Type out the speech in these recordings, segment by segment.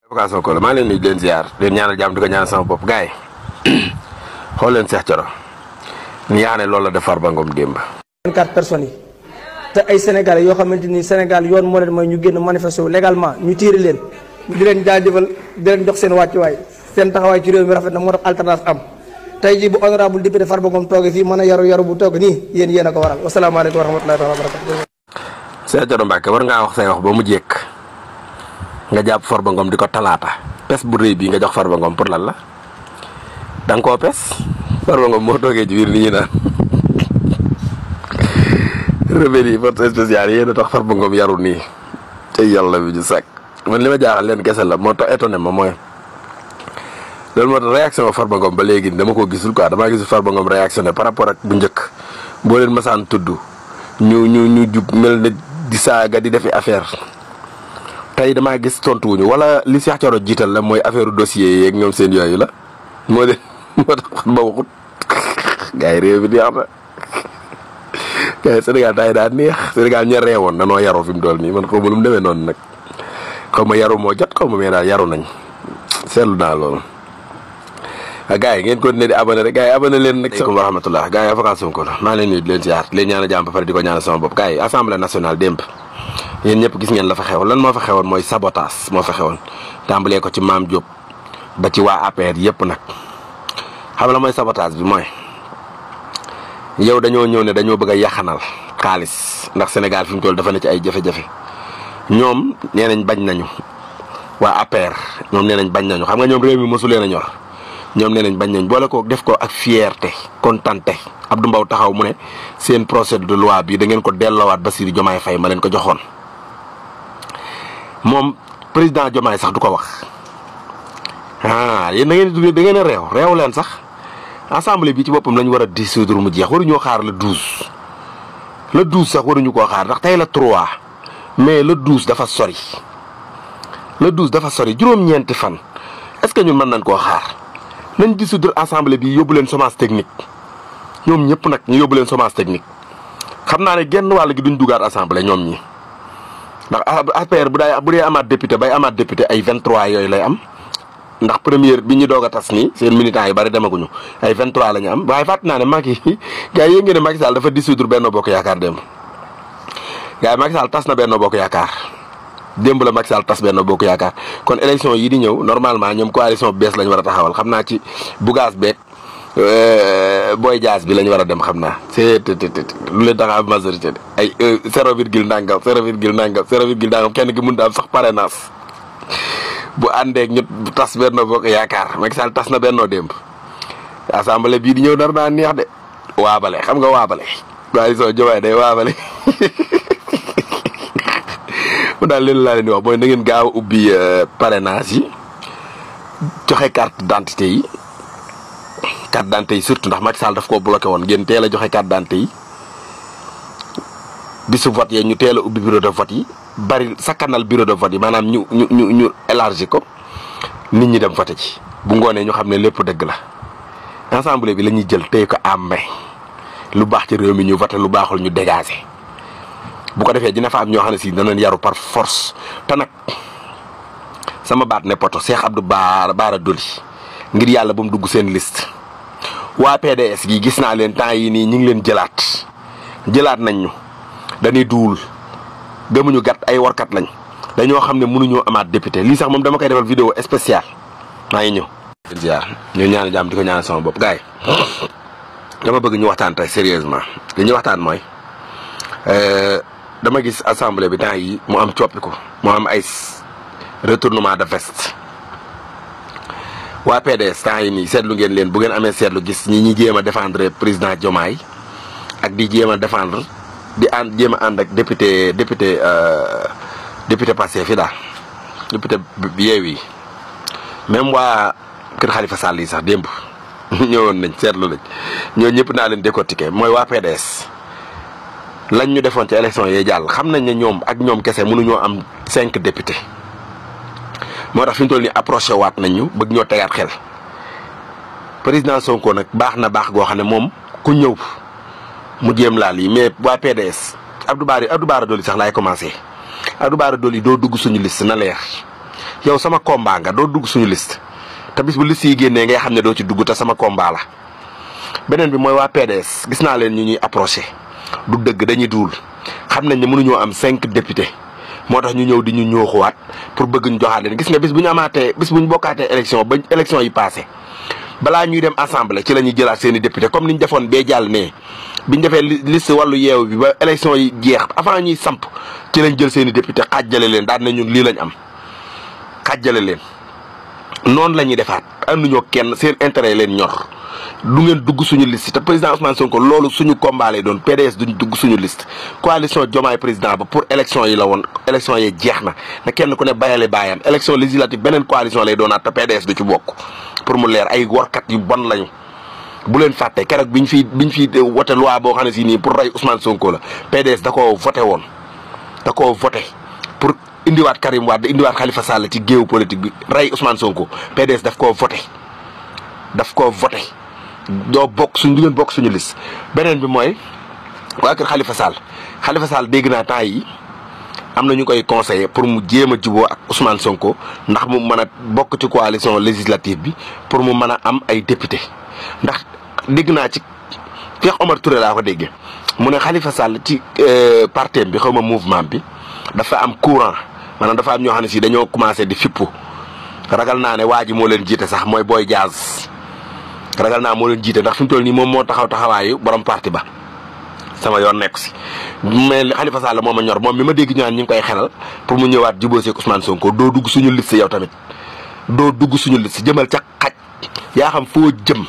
vocation ko la maa leen nuyu di leen ziar leen ñaanal jàmm di ko ñaanal sama bopp gars yi xool leen Cheikh Thioro ni yaa ne loolu la def Farba Ngom démb. 24 personnes yi te ay Sénégalais yoo xamante ni Sénégal yoon moo leen mooy ñu génn manifester wu légalement ñu tiiri leen di leen jaajëfal di leen jox seen wàccuwaay seen taxawaay ci réew mi rafet na moo tax alternance am tey jii bu honorable député Farba Ngom toogee fii mën a yaru bu toog nii yéen a ko waral wasalaamaaleykum wa rahmatulahi wa barakatuh. Cheikh Thioro Mbacké war ngaa wax say wax ba mu jekk nga jàpp Farba Ngom di ko talaata pes bu rëy bii nga jox Farba Ngom pour lan la da nga koo pes Farba Ngom moo toogee ci biir ni ñu naan rebelle yi force spéciale yéen a tax Farba Ngom yaru nii te yàlla bi ñu sàkk man li ma jaaxal leen kese la moo tax étonné ma mooy loolu moo tax réaction Farba Ngom ba léegi dama ko gisul quoi damaa gisul Farba Ngom réactionné par rapport ak bu njëkk boo leen masaan tudd ñu jug mel ne di saaga di defi affaire tey damaa gis tontu wuñu wala li Cheikh Thioro jiital la mooy affaire dossier yeeg ñoom seen yooyu la moo tax ba waxut gars yi réew mi neex na gars yi Sénégal daay daa neex Sénégal ña reewoon danoo yaru fi mu toll nii man xaw ma lu mu demee noonu nag xaw ma yaru moo jot xaw ma mais daal yaru nañ seetlu naa loolu. gars yi ngeen continuer di abonné rek gars yi abonné leen nag. asalaamaaleykum wa rahmatulah gars yi avocat Sonko la maa leen nuyu di leen ziar leen ñaanal jàmm ba pare di ko ñaanal sama bopp gars yi assemblée nationale démb yéen ñëpp gis ngeen la fa xewoon lan moo fa xewoon mooy sabotage moo fa xewoon tàmbalee ko ci Mame Diop ba ci waa APR yëpp nag xam la mooy sabotage bi mooy yow dañoo ñëw ne dañoo bëgg a yaxanal xaalis ndax Sénégal fi mu toll dafa ne ci ay jafe-jafe ñoom nee nañ bañ nañu waa APR ñoom nee nañ bañ nañu xam nga ñoom réew mi mosu leen a ñor ñoom nee nañ bañ nañ boole ko def ko ak fierté kontante Abdou Mbow taxaw mu ne seen procès de loi bi da ngeen ko delloowaat Bassirou Diomaye Faye ma leen ko joxoon moom président Diomaye sax du ko wax yéen da ngeen a réew leen sax assemblée bi ci boppam lañ war a dissoudre mu jeex waruñoo xaar le 12 sax waruñu koo xaar ndax tey la 3 mais le 12 dafa sori juróom-ñeenti fan est-ce que ñun mën nañ koo xaar nañ dissoudre assemblée bi yóbbu leen chômage technique ñoom ñëpp nag ñu yóbbu leen chômage technique xam naa ne genn wàll gi duñ dugaat assemblée ñoom ñi ndax APR bu dee amaat député bay amaat député ay 23 yooyu lay am ndax première bi ñu doog a tas nii seen militants yi bari demaguñu ay 23 la ñu am waaye fàtt naa ne Macky gars yi yéen ngeen ne Macky Sall dafa dissoudre Benno Bokk Yaakaar démb gars yi Macky Sall tas na Benno Bokk Yaakaar démb la Macky Sall tas Benno Bokk Yaakaar kon élection yi di ñëw normalement ñoom coalition bu bees lañ war a taxawal xam naa ci bugaas beeg booy jaas bi lañ war a dem xam naa c'est lu leen tax am majorité de ay 0,9 nangam kenn ki mënut a am sax parrainage bu àndeeg ñu tas Benno Bokk Yaakaar Macky Sall tas na Benno démb assemblée bii di ñëw nar naa neex de waabale xam nga waabale coalition Diomaye day waabale mu daal leen laa leen di wax mooy na ngeen gaaw a ubbi parrainage yi joxe carte d'identité yi surtout ndax Macky Sall daf koo bloqué woon ngeen teel a joxe carte d'identité yi bisu vote yi ñu teel a ubbi bureau de vote yi bari sakkanal bureau de vote yi maanaam ñu élargi ko nit ñi dem vote ci bu ngoonee ñu xam ne lépp dëgg la assemblée bi la ñuy jël téye ko am may lu baax ci réew mi ñu vote lu baaxul ñu dégager bu ko defee dina fa am ñoo xam ne si danañ yaru par force te nag sama baat ne poto Cheikh Abdou Bara Dolly ngir yàlla ba mu dugg seen liste waa PDS gi gis naa leen temps yi nii ñu ngi leen jëlaat nañ ñu dañuy duul gëmuñu gàtt ay warkat lañ dañoo xam ne mënuñoo amaat député lii sax moom dama koy defal vidéo spéciale maa ngi ñëw. ziar ñu ñaan jàmm di ko ñaan sama bopp gars yi dama bëgg ñu waxtaan tey sérieusement li ñuy waxtaan mooy dama gis assemblée bi temps yi mu am coppiku mu am ay retournement de veste waa PDS temps yi nii seetlu ngeen leen bu ngeen amee seetlu gis ñi jéem a défendre président Diomaye ak di jéem a défendre jéem a ànd ak député Pastef fi daal député Yewwi même waa kër Khalifa Sall yi sax démb ñëwoon nañ seetlu lañ ñoo ñëpp naa leen décortiquer mooy waa PDS lañ ñu defoon ci élection yee jàll xam nañ ne ñoom ak ñoom kese mënuñoo am 5 députés moo tax fi mu toll nii approché waat nañ ñu bëgg ñoo tegaat xel président Sonko nag baax na baax goo xam ne moom ku ñëw mu jéem laal yi mais waa PDS Abdou Bara Dolly sax laay commencé Abdou Bara Dolly doo dugg suñu liste na leer yow sama combat nga doo dugg suñu liste te bis bu liste yi génnee ngay xam ne doo ci dugg te sama combat la. beneen bi mooy waa PDS gis naa leen ñu ñuy approché du dëgg dañuy duul xam nañ ne mënuñoo am 5 députés moo tax ñu ñëw di ñu ñooxuwaat pour bëgg ñu joxaat leen gis nga bis bu ñu bokkaatee élection ba élection yi passé balaa ñuy dem assemblée ci la ñuy jëlaat seen i député comme ni ñu defoon bee jàll nee biñ defee liste wàllu yeew bi ba élection yi jeex avant ñuy samp ci lañ jël seen i député xaajale leen daan na ñun lii lañ am xaajale leen noonu la ñuy defaat ànduñoo kenn seen intérêt yi leen ñor du ngeen dugg suñu liste te président Ousmane Sonko loolu suñu combat lay doon PDS duñ dugg suñu liste coalition Diomaye président ba pour élection yi la woon élection yi jeex na kenn ku ne bayale baayam élection législative beneen coalition lay doonaat te PDS du ci bokk pour mu leer ay warkat yu bon lañu. bu leen fàtte keroog biñ fi wote loi boo xam ne si nii pour rey Ousmane Sonko la PDS da koo voté woon da koo voté pour indiwaat Karim Wade indiwaat Khalifa Sall ci géewu politique bi rey Ousmane Sonko PDS daf koo voté doo bokk du ngeen bokk suñu liste. beneen bi mooy waa kër Khalifa Sall dégg naa temps yi am na ñu koy conseiller pour mu jéem a juboo ak Ousmane Sonko ndax mu mën a bokk ci coalition législative bi pour mu mën a am ay député ndax dégg naa ci Cheikh Omar Touré laa ko déggee mu ne Khalifa Sall ci parti bi xaw ma mouvement bi dafa am courant maanaam dafa am ñoo xam ne si dañoo commencé di fippu ragal naa ne waa ji moo leen jiite sax mooy Boy Diaz ragal naa moo leen jiite ndax fi mu toll nii moom moo taxawaayu borom parti ba sama yoon nekku si mais Khalifa Sall moom a ñor moom mi ma dégg ñaan ñu ngi koy xelal pour mu ñëwaat jubóo seeg Ousmane Sonko doo dugg suñu liste yow tamit doo dugg suñu liste jëmal ca xaj yaa xam foo jëm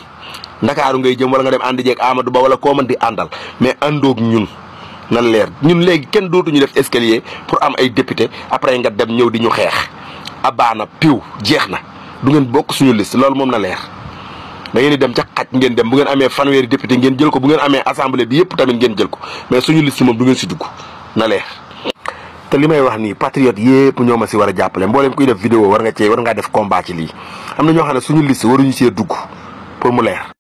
Ndakaaru ngay jëm wala nga dem ànd jeeg Amadou Ba wala koo mën di àndal mais àndoog ñun na leer ñun léegi kenn dootuñu def escalier pour am ay député après nga dem ñëw di ñu xeex abaana piw jeex na du ngeen bokk suñu liste loolu moom na leer. da ngeen di dem ca xaj ngeen dem bu ngeen amee fanweeri député ngeen jël ko bu ngeen amee assemblée bi yëpp tamit ngeen jël ko mais suñu liste moom du ngeen si dugg na leer. te li may wax nii patriote yëpp ñoo ma si war a jàppale mboolem kuy def vidéo war ngaa def combat ci lii am na ñoo xam ne suñu liste waruñu see dugg pour mu leer.